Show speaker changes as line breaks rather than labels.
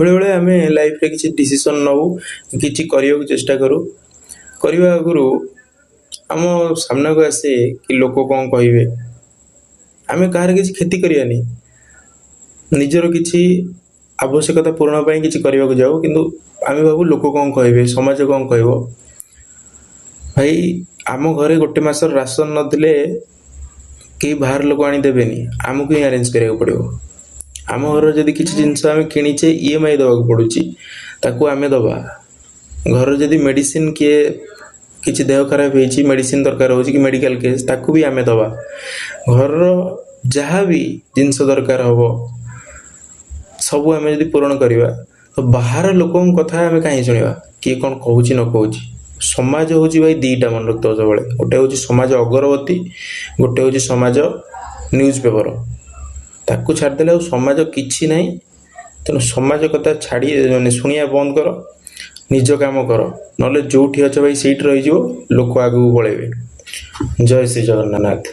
ବେଳେବେଳେ ଆମେ ଲାଇଫ୍ରେ କିଛି ଡିସିସନ୍ ନେଉ, କିଛି କରିବାକୁ ଚେଷ୍ଟା କରୁ। କରିବା ଆଗରୁ ଆମ ସାମ୍ନାକୁ ଆସେ କି ଲୋକ କ'ଣ କହିବେ। ଆମେ କାହାର କିଛି କ୍ଷତି କରିବାନି, ନିଜର କିଛି ଆବଶ୍ୟକତା ପୂରଣ ପାଇଁ କିଛି କରିବାକୁ ଯାଉ, କିନ୍ତୁ ଆମେ ଭାବୁ ଲୋକ କ'ଣ କହିବେ, ସମାଜ କ'ଣ କହିବ। ଭାଇ, ଆମ ଘରେ ଗୋଟେ ମାସର ରାସନ ନଥିଲେ କେହି ବାହାର ଲୋକ ଆଣି ଦେବେନି, ଆମକୁ ହିଁ ଆରେଞ୍ଜ କରିବାକୁ ପଡ଼ିବ। ଆମ ଘରର ଯଦି କିଛି ଜିନିଷ ଆମେ କିଣିଛେ, ଇଏମ୍ଆଇ ଦେବାକୁ ପଡ଼ୁଛି, ତାକୁ ଆମେ ଦେବା। ଘରର ଯଦି ମେଡ଼ିସିନ, କିଏ କିଛି ଦେହ ଖରାପ ହେଇଛି, ମେଡ଼ିସିନ ଦରକାର ହେଉଛି କି ମେଡ଼ିକାଲ କେସ୍, ତାକୁ ବି ଆମେ ଦେବା। ଘରର ଯାହା ବି ଜିନିଷ ଦରକାର ହେବ, ସବୁ ଆମେ ଯଦି ପୂରଣ କରିବା, ତ ବାହାର ଲୋକଙ୍କ କଥା ଆମେ କାହିଁ ଶୁଣିବା, କିଏ କ'ଣ କହୁଛି ନ କହୁଛି? ସମାଜ ହେଉଛି ଭାଇ ଦୁଇଟା, ମନେ ରଖିଥିବ ସବୁବେଳେ। ଗୋଟେ ହେଉଛି ସମାଜ ଅଗରବତୀ, ଗୋଟେ ହେଉଛି ସମାଜ ନ୍ୟୁଜ୍ ପେପର। ତାକୁ ଛାଡ଼ିଦେଲେ ଆଉ ସମାଜ କିଛି ନାହିଁ। ତେଣୁ ସମାଜ କଥା ଛାଡ଼ି, ମାନେ ଶୁଣିବା ବନ୍ଦ କର, ନିଜ କାମ କର। ନହେଲେ ଯେଉଁଠି ଅଛ ଭାଇ, ସେଇଠି ରହିଯିବ, ଲୋକ ଆଗକୁ ପଳେଇବେ। ଜୟ ଶ୍ରୀ ଜଗନ୍ନାଥ।